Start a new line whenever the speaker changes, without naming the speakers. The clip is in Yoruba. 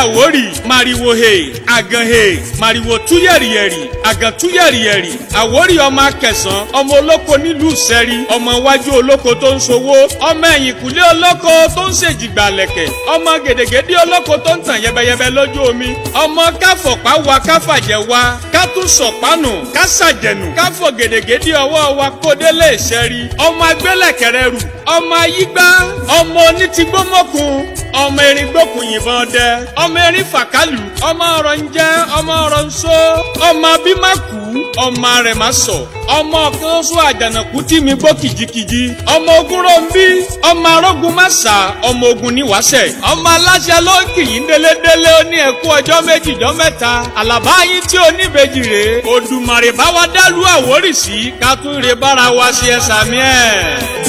Àwórì, màrìwò hè, àgàn hè, màrìwò tú yẹ̀rìyẹ̀rì, àgàn tú yẹ̀rìyẹ̀rì. Àwórì ọmọ Akẹsàn, ọmọ olóko nílùú Sẹ́rí, ọmọ iwájú olóko tó ń sowó, ọmọ ẹ̀yìnkùlé olóko tó ń ṣèjìgbàlẹ̀kẹ̀, ọmọ gèdègèdè olóko tó ń tàn yẹbẹyẹbẹ lójú omi, ọmọ káfọ̀pá wa káfàjẹ́ wa kátún sọ̀pánù kásàjẹ̀nù káfọ̀ gèdègèdè ọwọ́ wa kódélé Ìṣẹ́rí, ọmọ agbélẹ̀kẹ̀rẹ̀ rù, ọmọ ayígbá, ọmọ onítìgbómọ̀kun, ọmọ erin gbókun yìnbọn ọdẹ, ọmọ erin fàkálù, ọmọ ọ̀rọ̀ ń jẹ́, ọmọ ọ̀rọ̀ ń só, ọmọ abímákù, ọmọ rẹ̀ má sọ, ọmọ kan sọ àjànàkú tí mi gbó kìjikìji, ọmọ ogun rombi, ọmọ arógun má sà, ọmọ ogun níwáṣẹ̀, ọmọ aláṣẹ ló ń kì í délédélé. Ó ní ẹkú ọjọ́ 2 jọ́ 3, àlàbá yín tí oníbejì rèé. Òdùmarè bá wa dálú Àwórì sí, ká tún rè bára wa sí, ẹ sàmí ẹ̀.